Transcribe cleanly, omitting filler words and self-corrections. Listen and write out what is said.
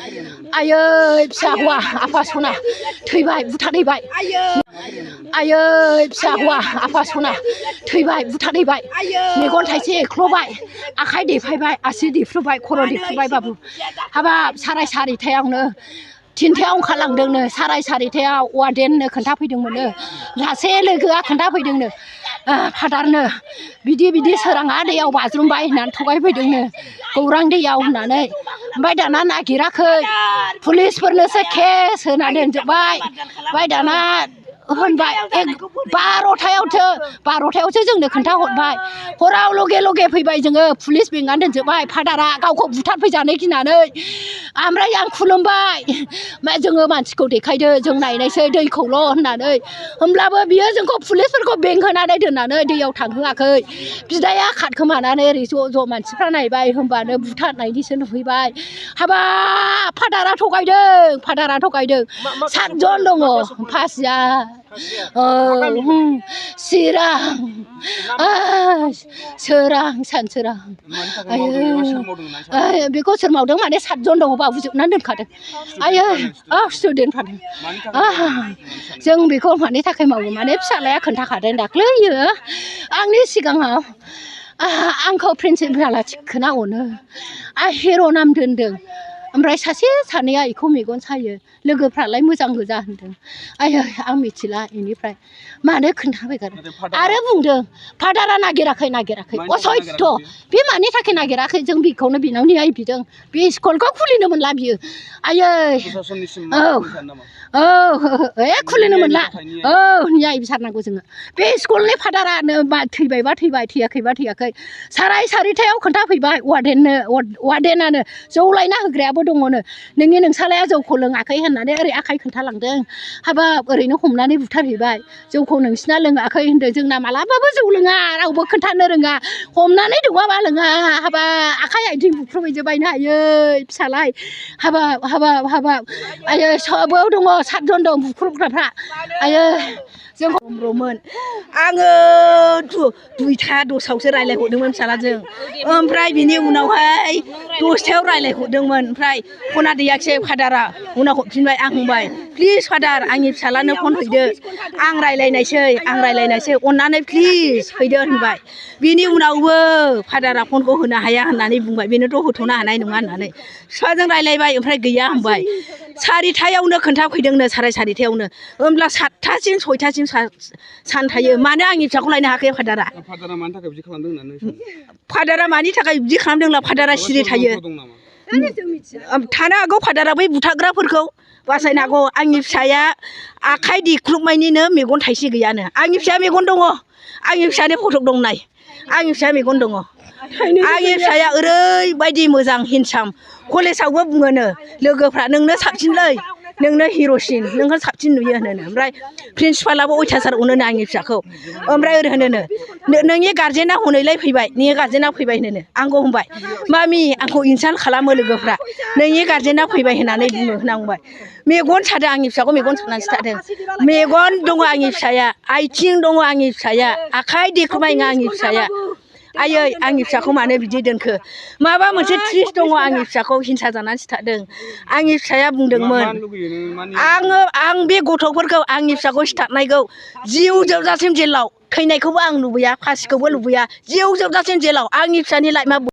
आयै फिसा हौवा आफा सना थैबाय बुथारहैबाय आयै फिसा हौवा आफा सना थैबाय बुथारहैबाय मेगन थाइसे एख्ल'बाय आखाइ देफायबाय आसि देफ्रुबाय खर' देफ्रुबाय बाबु हाबाब साराय सारिथायावनो थिनथायाव ओंखारलांदोंनो साराय सारिथायाव वार्डेननो खोन्थाफैदोंमोननो सासे लोगोआ खोन्थाफैदोंनो फादारनो बिदि सोराङा दैयाव बाज्रुमबाय होननानै थगायफैदोंनो गौरां दैयाव होननानै ओमफ्राय दाना नागिराखै पुलिसफोरनोसो केस होना दोनजोब्बाय ओमफ्राय दाना होनबाय 12थायावसो जोंनो खोन्थाहरबाय हराव लगे लगे फैबाय जोङो पुलिस बेंनानै दोनजोब्बाय फादारा गावखौ बुथारफैजानो गिनानै ओमफ्राय आं खुलुमबाय जोङो मानसिखौ देखायदो जों नायनायसै दैखौल' होननानै होमब्लाबो बियो जोंखौ पुलिसफोरखौ बेंहोनानै दोननानै दैयाव थांहोआखै बिदाया खारखोमानानै ओरै ज' मानसिफ्रा नायबाय होमबानो बुथारनायनिसो नुहैबाय हाबाब फादारा थगायदों 7 जन दङ फासिया चिरां सोरां सानसोरां बेखौ सोर मावदों माने 7 जन दङ बाबुजोबनानै दोनखादों आयै स्टुडेन्टफ्रानो जों बेखौ मानि थाखाय मावो माने फिसालाया खोन्थाखादों दाख्लैयो आंनि सिगाङाव आंखौ प्रिन्सिपाला थिखोना अनो हिर' नाम दोनदों ओमफ्राय सासे सानैया बेखौ मेगन सायो लोगोफ्रालाय मोजां गोजा होनदों आयै आं मिथिला बेनिफ्राय मानो खोन्थाफैगारो आरो बुंदों फादारा नागिराखै असयथ' बे मानि थाखाय नागिराखै जों बेखौनो बिनाव न्याय बिदों बे स्कुलखौ खुलिनो मोनला बियो आयै खुलिनो मोनला न्याय बिसारनांगौ जोङो बे स्कुलनि फादारानो थैबायबा थैबाय थैयाखैबा थैयाखै साराय सारिथायाव खोन्थाफैबाय वार्डेनानो जौ लायना होग्रायाबो दङनो नोंसालाया जौखौ लोङाखै होननानै ओरै आखाइ खोन्थालांदों हाबाब ओरैनो हमनानै बुथारहैबाय जौखौ नोंसिना लोङाखै होनदों जोंना मालाबाबो जौ लोङा रावबो खोन्थानो रोङा हमनानै दौवाबा लोङा हाबा आखाइ आथिं बुख्रुबहैजोबबायनो आयै फिसालाय हाबाब आयै सोबाव दङ 7 जन दं बुख्रुबग्राफ्रा आयै जों हमब्रमोन आङो 2टा 10आवसो रायज्लायहरदोंमोन फिसालाजों ओमफ्राय बिनि उनावहाय 10थायाव रायज्लायहरदोंमोन ओमफ्राय फना दैयाखिसै फादारा उनाव हरफिनबाय आं बुंबाय प्लिज फादार आंनि फिसालानो फन हैदो आं रायज्लायनायसै अननानै प्लिज हैदो होनबाय बिनि उनावबो फादारा फनखौ होनो हाया होननानै बुंबाय बेनोथ' होथ'नो हानाय नङा होननानै फिफाजों रायज्लायबाय ओमफ्राय गैया होनबाय 4थायावनो खोन्थाफैदोंनो साराय 4थायावनो होमब्ला 7टासिम 6टासिम सान थायो मानो आंनि फिसाखौ लायनो हायाखै फादारा मानि थाखाय बिदि खालामदों होननानै फादारा मानि थाखाय बिदि खालामदोंला फादारा सिरि थायो थानो हागौ फादारा बै बुथारग्राफोरखौ बासायनो हागौ आंनि फिसाया आखाइ देख्रुबनायनिनो मेगन थाइसे गैयानो आंनि फिसाया मेगन दङ आंनि फिसानि फटक दं नाय आंनि फिसाया मेगन दङ आंनि फिसाया ओरैबायदि मोजां हेन्डसाम कलेजावबो बुङोनो लोगोफ्रा नोंनो साबसिनलै नोंनो हिर'सिन नोंखौ साबसिन नुयो होनोनो ओमफ्राय प्रिन्सिपालाबो अयथासार अनोनो आंनि फिसाखौ ओमफ्राय ओरै होनोनो नोंनि गार्जेना हनैलाय फैबाय नोंनि गार्जेना फैबाय होनोनो आंखौ बुंबाय मामि आंखौ इनसाल्ट खालामो लोगोफ्रा नोंनि गार्जेना फैबाय होननानै बुङो होननांबाय मेगन सादों आंनि फिसाखौ मेगन सानानैसो थादों मेगन दङ आंनि फिसाया आथिं दङ आंनि फिसाया आखाइ देख्रुबनाय नङा आंनि फिसाया आयै आंनि फिसाखौ मानो बिदि दोनखो माबा मोनसे ट्रिस दङ आंनि फिसाखौ हिंसा जानानैसो थादों आंनि फिसाया बुंदोंमोन आं बे गथ'फोरखौ आंनि फिसाखौ सिथारनायखौ जिउ जोबजासिम जेलाव थैनायखौबो आं लुबैया फासिखौबो लुबैया जिउ जोबजासिम जेलाव आंनि फिसानि लाइफआ